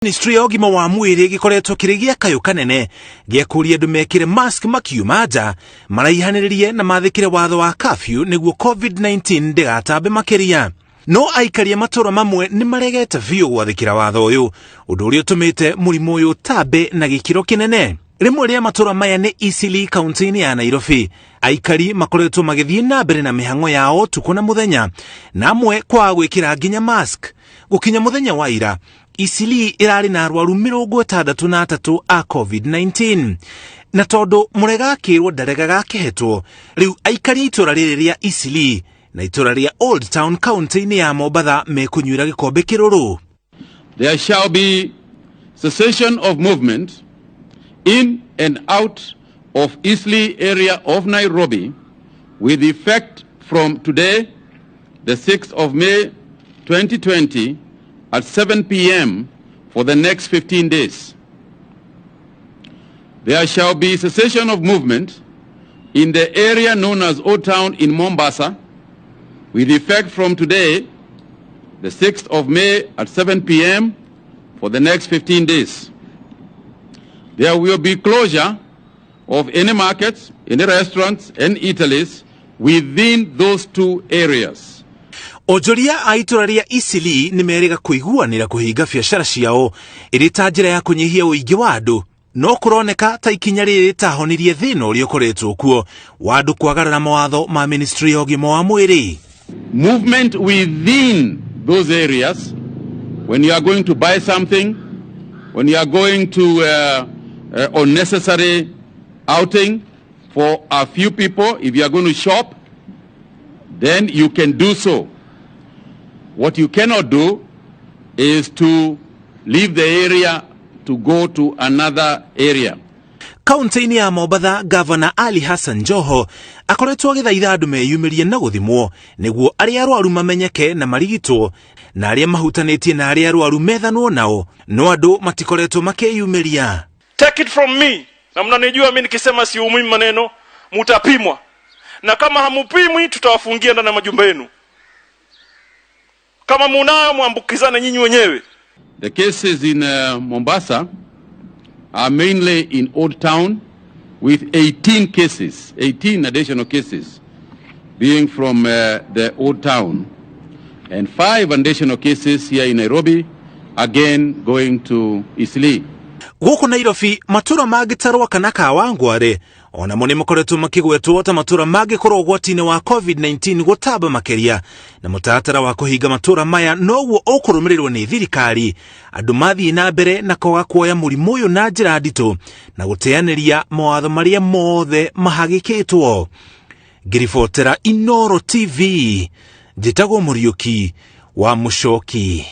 Ministry ya ũgima wa mwĩrĩ gĩkoretwo kĩrĩ gĩa kayũ kanene gĩa kũria andũ mekĩre mask makiuma nja, maraihanĩrĩrie na mathĩkĩre watho wa curfew nĩguo COVID-19 ndĩgatambe makĩria. No aikari a matũra mamwe nĩ maregete biũ gwathĩkĩra watho ũyũ, ũndũ ũrĩa ũtũmĩte mũrimũ ũyũ ũtambe na gĩkĩro kĩnene. Rĩmwe rĩa matũra maya nĩ Eastleigh kaunti-inĩ ya Nairobi. Aikari makoretwo magĩthiĩ na mbere na mĩhang'o yao ũtukũ na mũthenya, na amwe kwaga gwĩkĩra nginya mask. Gũkinya mũthenya wa ira, Eastleigh ĩrarĩ na arwaru 63 a COVID-19. Na tondũ mũrega akĩrwo ndaregaga akĩhetwo, rĩu aikari a itũra rĩrĩ rĩa Eastleigh na itũra rĩa Old Town kaunti-inĩ ya Mombatha mekũnyuĩra gĩkombe kĩrũrũ. There shall be cessation of movement in and out of Eastleigh area of Nairobi with effect from today, the 6th of May 2020 at 7 p.m. for the next 15 days. There shall be cessation of movement in the area known as Old Town in Mombasa with effect from today, the 6th of May at 7 p.m. for the next 15 days. There will be closure of any markets, any restaurants, and eateries within those two areas. Onjoria a itũra rĩa Eastleigh nĩ merĩga kũiguanĩra kũhinga biacara ciao ĩrĩ ta njĩra ya kũnyihia ũingĩ wa andũ, no kũroneka ta ikinya rĩrĩ rĩtahonirie thĩna ũrĩa ũkoretwo kuo wa andũ kwagarara mawatho ma ministry ya ũgima wa mwĩrĩ. Movement within those areas, when you are going to buy something, when you are going to unnecessary outing for a few people, if you are going to shop, then you can do so. What you cannot do is to leave the area to go to another area. Kaunti-inĩ ya Mombatha, Gavana Ali Hassan Joho akoretwo agĩthaitha andũ meyumĩrie na gũthimwo nĩguo arĩa arwaru mamenyeke na marigitwo, na arĩa mahutanĩtie na arĩa arwaru methanwo nao, no andũ matikoretwo makĩyumĩria. Take it from me, na mnanijua mimi nikisema siumwi maneno, mutapimwa, na kama hamupimwi tutawafungia ndani ya majumba yenu. Kama munayo mwambukizane nyinyi wenyewe. The cases in Mombasa are mainly in Old Town with 18 cases, 18 additional cases being from the Old Town, and 5 additional cases here in Nairobi, again going to Eastleigh. Gũkũ Nairobi, matũra mangĩ ta Rwaka na Kawangware onamo nĩ makoretwo makĩgwetwo ta matũra mangĩkorwo ũgwati-inĩ wa COVID-19 gũtamba makĩria, na mũtaratara wa kũhinga matũra maya noguo ũkũrũmĩrĩrwo nĩ thirikari andũ mathiĩ na mbere na kwaga kuoya mũrimũ ũyũ na njĩra nditũ na gũteanĩria mawatho marĩa mothe mahagĩkĩtwo. Ngĩribotera Inooro TV, njĩtagwo Mũriũki wa Mũcoki.